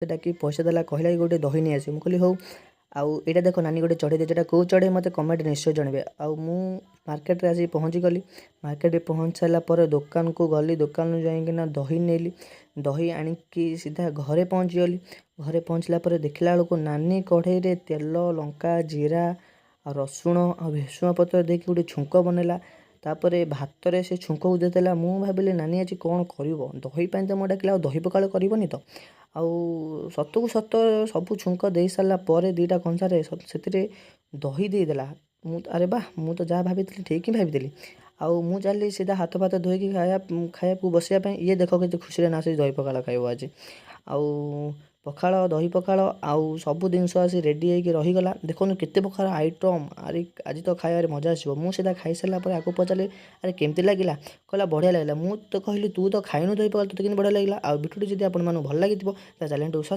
ଡାକି ପଇସା ଦେଲା, କହିଲା କି ଗୋଟେ ଦହି ନେଇ ଆସିବ। ମୁଁ କହିଲି ହଉ। ଆଉ ଏଇଟା ଦେଖ, ନାନୀ ଗୋଟେ ଚଢ଼େଇ ଦେଇଛି। ଏଇଟା କେଉଁ ଚଢ଼େଇ, ମୋତେ କମେଣ୍ଟ ନିଶ୍ଚୟ ଜଣାଇବେ। ଆଉ ମୁଁ ମାର୍କେଟରେ ଆସିକି ପହଞ୍ଚିଗଲି। ମାର୍କେଟରେ ପହଞ୍ଚି ସାରିଲା ପରେ ଦୋକାନକୁ ଗଲି। ଦୋକାନରୁ ଯାଇକିନା ଦହି ନେଲି। ଦହି ଆଣିକି ସିଧା ଘରେ ପହଞ୍ଚିଗଲି। ଘରେ ପହଞ୍ଚିଲା ପରେ ଦେଖିଲା ବେଳକୁ ନାନୀ କଢ଼େଇରେ ତେଲ, ଲଙ୍କା, ଜିରା ଆଉ ରସୁଣ ଆଉ ଭେସୁଙ୍ଗା ପତ୍ର ଦେଇକି ଗୋଟେ ଛୁଙ୍କ ବନେଇଲା। ତାପରେ ଭାତରେ ସେ ଛୁଙ୍କକୁ ଦେଇଦେଲା। ମୁଁ ଭାବିଲି, ନାନୀ ଆଜି କ'ଣ କରିବ? ଦହି ପାଇଁ ତ ମୁଁ ଡାକିଲା, ଆଉ ଦହି ପଖାଳ କରିବନି ତ? ଆଉ ସତକୁ ସତ ସବୁ ଛୁଙ୍କ ଦେଇସାରିଲା ପରେ 2ଟା କଂସାରେ ସେଥିରେ ଦହି ଦେଇଦେଲା। ମୁଁ ଆରେ ବାଃ, ମୁଁ ତ ଯାହା ଭାବିଥିଲି ଠିକ୍ ହିଁ ଭାବିଥିଲି। ଆଉ ମୁଁ ଚାଲିଲି ସିଧା ହାତ ଫାତ ଧୋଇକି ଖାଇବାକୁ ବସିବା ପାଇଁ। ଇଏ ଦେଖ କେତେ ଖୁସିରେ ନାଚୁଛି, ଦହି ପଖାଳ ଖାଇବ ଆଜି। ଆଉ ପଖାଳ, ଦହି ପଖାଳ ଆଉ ସବୁ ଜିନିଷ ଆସି ରେଡ଼ି ହେଇକି ରହିଗଲା। ଦେଖନ୍ତୁ କେତେ ପ୍ରକାର ଆଇଟମ୍। ଆରେ, ଆଜି ତ ଖାଇବାରେ ମଜା ଆସିବ। ମୁଁ ସେଇଟା ଖାଇସାରିଲା ପରେ ଆକୁ ପଚାରିଲି, ଆରେ କେମିତି ଲାଗିଲା? କହିଲା ବଢ଼ିଆ ଲାଗିଲା। ମୁଁ ତ କହିଲି, ତୁ ତ ଖାଇନୁ ଦହି ପଖାଳ, ତୋତେ କେମିତି ବଢ଼ିଆ ଲାଗିଲା? ଆଉ ଭିଡ଼ିଓଟି ଯଦି ଆପଣମାନଙ୍କୁ ଭଲ ଲାଗିଥିବ, ତା ଚ୍ୟାନେଲଟିକୁ